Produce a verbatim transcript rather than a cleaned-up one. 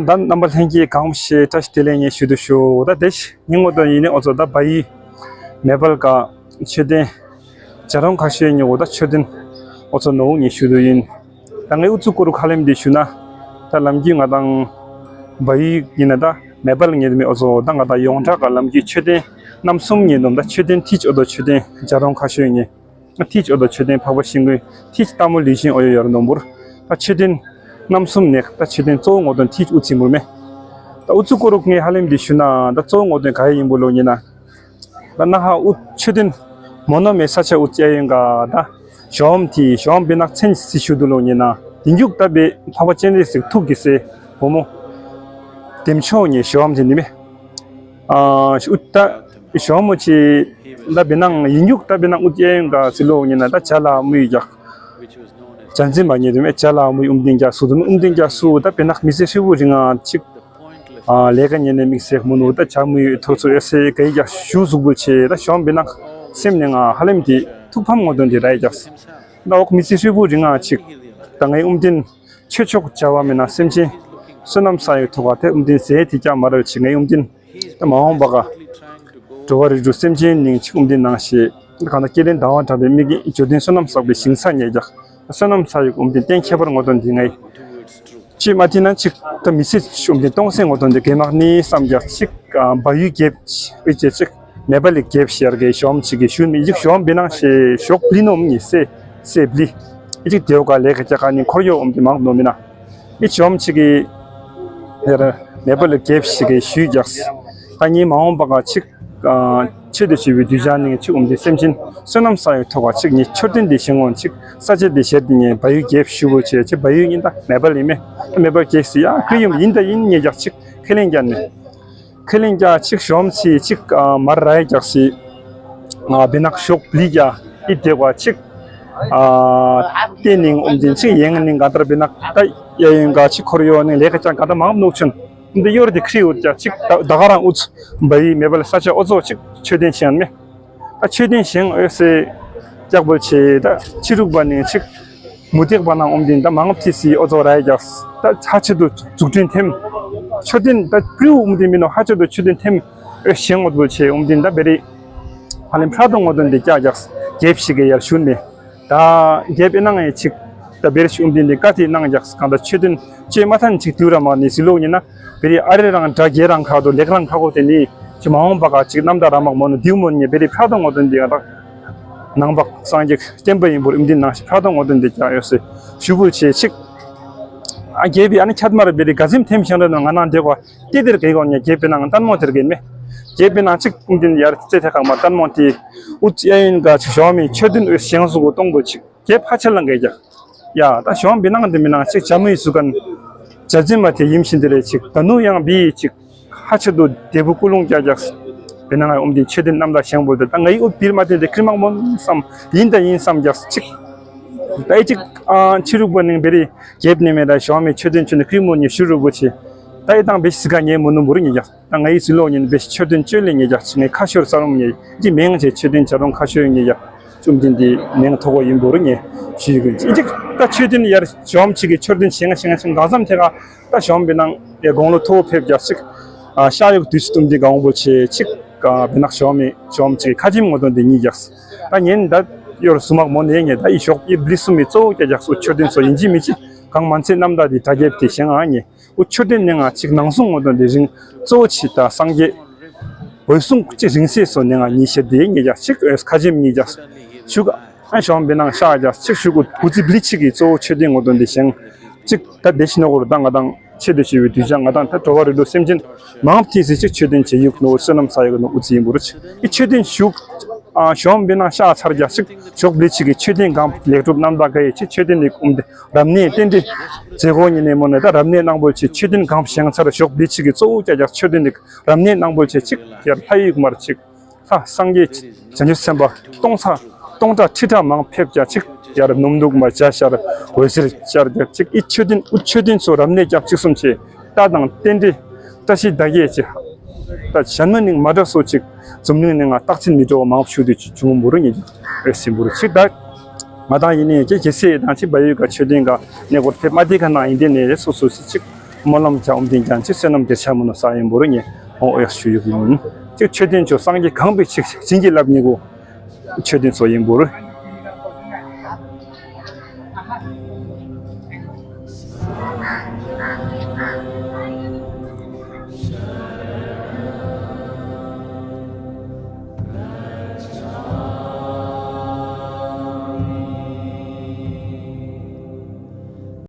ད་རྣམ་པ་ལྷན་རྒྱས་གང་ཞེས་བཀྲ་ཤིས་བདེ་ལེགས་ངས་ཞུ་དུ་ཞུ། ད་དེ་ཉིན་ངོ་དོན་ཡིན་ནི་ཨོ་ཚོ་ད་བ་ཡི་མེ་པལ་ག་མཆོད་རྟེན་བྱ་རུང་ཁ་ཤོའི་ཉིན་འོ་ད་མཆོད་རྟེན་ཨོ་ཚོ་ནོ་ངས་ཞུ་དུ་ཡིན། ད་ངས་ཨུ་ཚུགས་སྐོར་ཁ་ལེམ་འདི་ཞུ་ན། ད་ལམ་རྒྱུད་ང་དང་བ་ཡི་ཡིན་ན་ད་མེ་པལ་ངེས་མེད་ཨོ་ཚོ་ད་ང་དང་ཡོངས་གྲགས་ག་ལམ་རྒྱུད་མཆོད་རྟེན་རྣམ་གསུམ་ངེས་ནོམ་ད་མཆོད་རྟེན་ཐིག་ཨོ་དོ་མཆོད་རྟེན་བྱ་རུང་ཁ་ཤོའི་ངེས། ཐིག་ཨོ་དོ་མཆོད་རྟེན་འཕགས་པ་ཤིང་ཀུན་ཐིག་སྟག་མོ་ལུས་ཤིང་ཨོ་ཡོ་ཡོར་ནོམ་བུར། ད་མཆོད་རྟེན་རྣམ་གསུམ་ནས་ད་མཆོད་རྟེན་གཙོ་བོ་ངོ་དོན་ཐིག་ཨུ་ཚིམ་བུར་མེ། ད་ཨུ་ཚུགས་སྐོར་ངས་ཧ་ལེམ་འདི་ཞུ་ན་ད་གཙོ་བོ་ངོ་དོན་ག་ཡི་ཡིན་པོ་ལོ་ཡིན་ན། ད་ན་ཧ་ཨུ་མཆོད་རྟེན་མོ་ནོ་མེ་ས་ཆ་ཨུ་ཙི་ཡ་ཡོན་ག་ད་ཞོམ་ཐི་ཞོམ་བི་ནག་མཚན་སི་ཞུ་དུ་ལོ་ཡིན་ན་དེ་མཇུག་ད་བེ་འཕགས་པ་སྤྱན་རས་གཟིགས་ཐུགས་ཀྱི་སྲས་བུ་མོ་དེམ་ཆོ་ངས་ཞོམ་ཐི་ནི་མེ། ཨུ་ད་ཞོམ་མོ་ཆི་ད་བི་ནག་ཡིན་མཇུག་ད་བི་ནག་ཨུ་ཙི་ཡ་ཡོན་ག་སི་ལོ་ཡིན་ན་ད་བྱ་ལ་མུ་ཡི་རྒྱག་བྱ་འཛིན་མ་ཉེ་དུ་མེ་བྱ་ལ་མུ་ཡི་ཨུམ་དིན་རྒྱ་སུ་དུ་མེ་ཨུམ་དིན་རྒྱ་སུ་ད་བི་ནག་མི་སེ་ཧྲི་བུ་རི་ང་ཅིག་ཨ་ལས་ཀ་ཉེ་ནས་དམིགས་བསལ་མུ་ནུ་ད་བྱ་མུ་ཡི་ཐོག་ཚུ་ཨེ་སེ་གའི་རྒྱ་ཞུ་གཟུགས་པོ་ཆེ་ད་ཞོམ་བི་ནག་སེམས་ནས་ང་ཧ་ལེམ་དེ་ཐུགས་ཕམ་ངོ་དོན་དེ་ར་ཡི་རྒྱག་ད་འོག་མི་སེ་ཧྲི་བུ་རི་ང་ཅིག་ད་ངའི་ཨུམ་དིན་ཆོས་ཕྱོགས་བྱ་བ་མེད་ན་སེམས་ཅན་བསོད་ནམས་ས་ཡི་ཐོག་ག་དེ་ཨུམ་དིན་ཟས་དེ་རྒྱ་མ་རལ་ཆེ་ངའི་ཨུམ་དིན་ད་མ་འོངས་པ་ག་འགྲོ་བ་རིགས་དྲུག་སེམས་ཅན་ནིང་ཆིག་ཨུམ་དིན་ནང་ཞེས་གང་ད་སྐྱེ་ལེན་ཟླ་བ་དྲངས་པའི་མིག་གིས་འབྱོར་ལྡན་བསོད་ནམས་བསགས་པའི་ཞིང་ས་ཉེ་རྒྱག་བསོད་ནམས་ས་ཡི་ཨུམ་དིན་གཏན་ཁྱད་པར་ངོ་དོན་འདི་ངའི་ཅི་མ་དེ་ན་ཅིག་ད་མི་ཚེ་ཆུམ་གྱི་སྟོང་སེང་ངོ་དོན་དེ་གེ་མག་ནི་བསམ་རྒྱག་ཅིག་བ་ཡུལ་རྒྱལ་ཨི་ཅེ་ཅིག་མེ་པ་ལི་རྒྱལ་ཤར་གེ་ཞོམ་ཅིག་གི་ཤུན་མི་ཅིག་ཞོམ་བི་ནང་ཞེ་ཞོག་པླི་ནོམ་ཉི་སེ་སེ་པླི་ཨི་ཅིག་དེའོ་ག་ལེ་ག་ཅག་ག་ནི་འཁོར་ཡོ་ཨོམ་དེ་མང་ནོ་མི་ན་ཨི་ཞོམ་ཅིག་གི་ཡར་མེ་པ་ལི་རྒྱལ་ཤི་གེ་ཞུས་རྒྱག་ད་ཉིན་མ་འོངས་པ་ག་ཅིག་ཆེད་དུ་བྱེད་པའི་གདུལ་བྱ་ནི་ཅིག་ཨོམ་དེ་སེམས་ཅན་བསོད་ནམས་ས་ཡི་ཐོག་ག་ཅིག་ཉིད་མཆོད་རྟེན་དེ་ཞིང་ངོ་ཅིག་ས་ཆ་དེ་ཞེར་དེ་ཉིད་བ་ཡུལ་རྒྱལ་ཞུ་བོ་ཆེ་ཅེ་བ་ཡུལ་ཉིན་ད་མེ་པ་ལི་མེ་མེ་པ་རྒྱལ་སི་ཡ་ཁྲི་ཡུམ་ཡིན་ད་ཡིན་ཉེ་རྒྱག་ཅིག་ཁས་ལེན་རྒྱ་ནི། ཁས་ལེན་རྒྱ་ཅིག་ཞོམ་ཚི་ཅིག་མར་ར་ཡ་རྒྱག་སི། བི་ནག་ཞོག་པླི་རྒྱ་ཨི་དེ་བ་ཅིག་ཏེ་ནིང་ཨོམ་དེ་ཅིག་ཡེང་ནིང་ག་ཏར་བི་ནག་ད་ཡ་ཡོན་ག་ཅིག་འཁོར་ཡོ་ནིང་ལེ་ཁ་ཅང་ག་ད་མང་ནོག་ཆུན། འདི་ཡོར་དེ་ཁྲི་ཡོད་རྒྱ་ཅིག་ད་ག་རང་ཨུ་ཚུ་བ་ཡི་མེ་པ་ལི་ས་ཆ་ཨོ་ཚོ་ཅིག་མཆོད་རྟེན་ཞེང་མེ། ད་མཆོད་རྟེན་ཞེང་ཨོ་སེ་རྒྱག་པོ་ཆེ་ད་ཕྱི་རུག་པ་ནིང་ཅིག་མུ་སྟེགས་པ་ནང་ཨོམ་དེ་ད་མང་ཐི་སི་ཨོ་ཚོ་ར་ཡ་རྒྱག་ད་ཚ་ཆེ་དུ་འཛུགས་སྐྲུན་ཐེམ། མཆོད་རྟེན་ད་པྲིའུ་ཨོམ་དེ་མི་ནོ་ཧ་ཆེ་དུ་མཆོད་རྟེན་ཐེམ་ཨོ་ཞེང་ཨོ་པོ་ཆེ་ཨོམ་དེ་ད་བེ་རི་ཧ་ལེམ་ཕྲ་དོ་ངོ་དོན་དེ་རྒྱ་རྒྱག་རྒྱབ་ཞིག་གི་ཡར་ཞུན་མེ། ད་རྒྱབ་ཨེ་གནང་ཡེ་ཅིག་ད་བེ་རི་ཤུམ་དེ་ནི་ཀ་ཐི་གནང་རྒྱག་གང་ད་མཆོད་རྟེན་ཅེ་མ་ཐན་ཅིག་དུས་ར་མ་ནི་སི་ལོ་ཉིན་ན་བེ་རི་ཨ་རེ་རང་དྲ་རྒྱལ་རང་ཁ་དོ་ལེགས་རང་ཁ་གོ་དེ་ནི་ཅི་མ་འོངས་པ་ག་ཅིག་རྣམ་དག་ར་མག་མོ་ནི་དེའུ་མོ་ནི་བེ་རི་ཕྲ་དོ་ངོ་དོན་དེ་ག་ད་ནང་པ་སངས་རྒྱས་བསྟན་པ་ཡིན་པོར་ཨིན་དི་ནང་ཞིག་ཕྲ་དོ་ངོ་དོན་དེ་ཀྱང་ཡོད་སེ་ཞུ་བུ་ཆེ་ཅིག་ཨ་རྒྱལ་པི་ཨ་ནི་ཁྱད་མར་བེ་རི་ག་ཟིམ་ཐེམ་ཞིང་ར་ནང་ང་ནང་དེ་ག་ཏི་དེར་གེ་གོ་ཉེ་རྒྱལ་པི་ནང་ལྟན་མོ་དེར་གེ་མེ། རྒྱལ་པི་ནང་ཅིག་ཀུང་ཏིན་ཡར་རྩེ་ཐེ་ཁག་མ་ལྟན་མོ་དེ་ཨུ་ཙི་ཨ་ཡིན་ག་ཅིག་ཞོ་མི་མཆོད་རྟེན་འོད་ཞེང་སུ་གོ་གཏོང་དགོས་ཅིག་རྒྱལ་ཕ་ཆེར་ལང་གེ་རྒྱག་ཡ་ད་ཞོ་བི་ནང་དེ་མི་ནང་ཅིག་ཇ་མུ་ཡི་སུ་གན་ཇ་ཛི་མ་དེ་ཡིམ་བཞིན་དེ་རེད་ཅིག་ད་ནུ་ཡང་བི་ཡི་ཅིག་ཧ་ཆེ་དུ་དེ་བུ་ཀུ་ལུང་རྒྱག་རྒྱག་བི་ནང་ཨོམ་དེ་མཆོད་རྟེན་རྣམ་དག་ཞེང་བོ་དེ་ད་ངའི་ཨུ་པིར་མ་དེ་དེ་ཀིར་མག་མོན་བསམ་ཡིན་ད་ཡིན་བསམ་རྒྱག་ཅིག་ད་ཨེ་ཅིག་ཨ་ཕྱི་རུག་པ་ནིང་བེ་རི་རྒྱལ་ནི་མེ་ད་ཞོ་མི་མཆོད་རྟེན་ཆུ་ནི་ཀིར་མོ་ཉི་ཤུ་རུ་བུ་ཆེ་ད་ཨེ་དང་བེ་ཤི་སི་ཀ་ཉེ་མོ་ནུ་འབུར་ཉེ་རྒྱག་ད་ངའི་སྲིད་ལོག་ཉིན་བེ་ཤི་མཆོད་རྟེན་བཅོལ་ལེ་ཉེ་རྒྱག་ཅིག་ངའི་ཁ་ཤོར་ས་རུམ་ཉེ་ཅི་མེང་ཆེ་མཆོད་རྟེན་བྱ་རུང་ཁ་ཤོར་ཉེ་རྒྱག་བཅོམ་ལྡན་འདས་མེང་ཐོག་གོ་ཡིན་འབུར་ཉེ་ཞུ་ཡི་གུན་ཅི་ཅིག་ད་མཆོད་རྟེན་ཡར་ཞོམ་ཅིག་གི་མཆོད་རྟེན་ཞེང་ཞེང་ཞེང་གང་འཚམ་ཐེ་ག་ད་ཞོམ་བི་ནང་ཡ་དགུང་ལོ་མཐོ་བོ་ཕེབས་རྒྱག་ཅིག་ཨ་ཤ་ཡུག་དུས་སུ་བཏུམ་འདི་གང་བོ་ཆེ་ཅིག་བི་ནག་ཞོ་མི་ཞོམ་ཅིག་ཁ་ཆེམ་ངོ་དོན་འདི་ཉིད་རྒྱག་ད་ཉན་ད་ཡོར་སུ་མག་མོ་ནེ་ཉེ་ད་ཡི་ཞོག་ཡི་བླི་སུ་མི་གཙོ་བོ་རྒྱག་རྒྱག་སུ་མཆོད་རྟེན་སོ་ཡིན་ཅི་མི་ཅི་གང་མ་ཚེ་རྣམ་དག་འདི་ད་རྒྱབ་དེ་ཞེང་ཨ་ཉེ། འུ་མཆོད་རྟེན་ནི་ང་གཅིག་ནང་སྲུང་ངོ་དོན་འདི་རིང་གཙོ་བོ་ཆི་ད་སངས་རྒྱས་འོད་སྲུང་གཅིག་རིང་བསྲེལ་སོ་ནི་ང་གཉིས་བཤད་དེ་ཉེ་རྒྱག་གཅིག་ཁ་ཆེམ་ཉེ་རྒྱག་ཞུག་ཨ་ཞོམ་བི་ནང་ཤག་རྒྱག་གཅིག་ཞུག་གུ་གུ་ཙི་བླི་ཆིག་གི་གཙོ་བོ་མཆོད་རྟེན་ངོ་དོན་འདི་ཞེང་གཅིག་ད་བདེ་ཞི་ནོ་གོ་རུ་ད་ང་དང་ཆེད་དུ་ཞུ་བའི་གདུལ་བྱ་ང་དང་ད་འགྲོ་བ་རིགས་དྲུག་སེམས་ཅན་མང་ཐིས་སི་གཅིག་མཆོད་རྟེན་བྱེད་ཡུག་ནོ་བསོད་ནམས་ས་ཡོ་གི་ནོ་འུ་ཙི་ཡིན་པུ་རུ་ཆིག་ཨི་མཆོད་རྟེན་ཞུག་ཨ་ཞོམ་བི་ནང་ཤག་ཚར་རྒྱག་གཅིག་ཞོག་བླི་ཆིག་གི་མཆོད་རྟེན་གང་ལེགས་གྲུབ་རྣམ་དག་ག་ཡི་ཆིག་མཆོད་རྟེན་ནི་ཀུམ་དེ། རབ་གནས་རྟེན་འབྲེལ་མཛད་སྒོ་ཉིན་ནས་མོ་ནས་ད་རབ་གནས་གནང་བོ་ཆེ་མཆོད་རྟེན་གང་བཞེངས་ཚར་ཞོག་བདེ་ཆིག་གི་གཙོ་བོ་རྒྱ་རྒྱག་མཆོད་རྟེན་འདི་རབ་གནས་གནང་བོ་ཆེ་གཅིག་ཡར་ལྷ་ཡུལ་མར་གཅིག་ལྷ་སངས་རྒྱས་བྱང་ཆུབ་སེམས་དཔའ་སྟོང་ཚ་སྟོང་ཕྲག་ཁྲི་ཕྲག་མང་ཕེབས་ཀྱང་གཅིག་ཡར་ནུབ་འདུག་མ་བྱ་ཤར་འོད་ཟེར་ཤར་རྒྱག་གཅིག་ཨི་མཆོད་རྟེན་ཨུ་མཆོད་རྟེན་ཚོ་རབ་གནས་རྒྱབ་གཅིག་གསུམ་ཆེ་ལྟ་དང་རྟེན་འབྲེལ་བཀྲ་ཤིས་ཟླ་རྒྱས་ཆེ། ད་གཞན་མ་ནིང་མ་འདྲ་སོ་གཅིག་འཛམ་གླིང་ནས་ང་རྟགས་མཚན་མི་འདྲ་བ་མང་པོ་ཞུ་དུས་བྱུང་འབུ་རུ་ཉིད་རེ་སྲིན་འབུ་རུ་གཅིག་ད་ང་དང་ཡིན་ནས་ཀྱེ་ཁྱེད་སེ་དང་གཅིག་བ་ཡོད་ག་མཆོད་རྟེན་ག་གནས་སྐོར་ཕེབས་མ་དེ་ག་ནང་ཡིན་དེ་ནས་སོ་སོ་སི་གཅིག་ སྨོན་ལམ་བྱ་ཨོམ་དེ་ཀྱང་ཅི་བསོད་ནམས་དེ་ཆ་མོ་ནོ་ས་ཡིན་པོ་རུ་ཉེ་ཧོ་ཨོ་ཡག་ཞུ་ཡོད་ཡིན། ཅིག་མཆོད་རྟེན་ཆོ་སངས་རྒྱས་གང་པའི་ཆིག་བྱིན་གྱིས་བརླབས་ཉེ་གོ། མཆོད་རྟེན་ཚོ་ཡིན་པོ་རུ་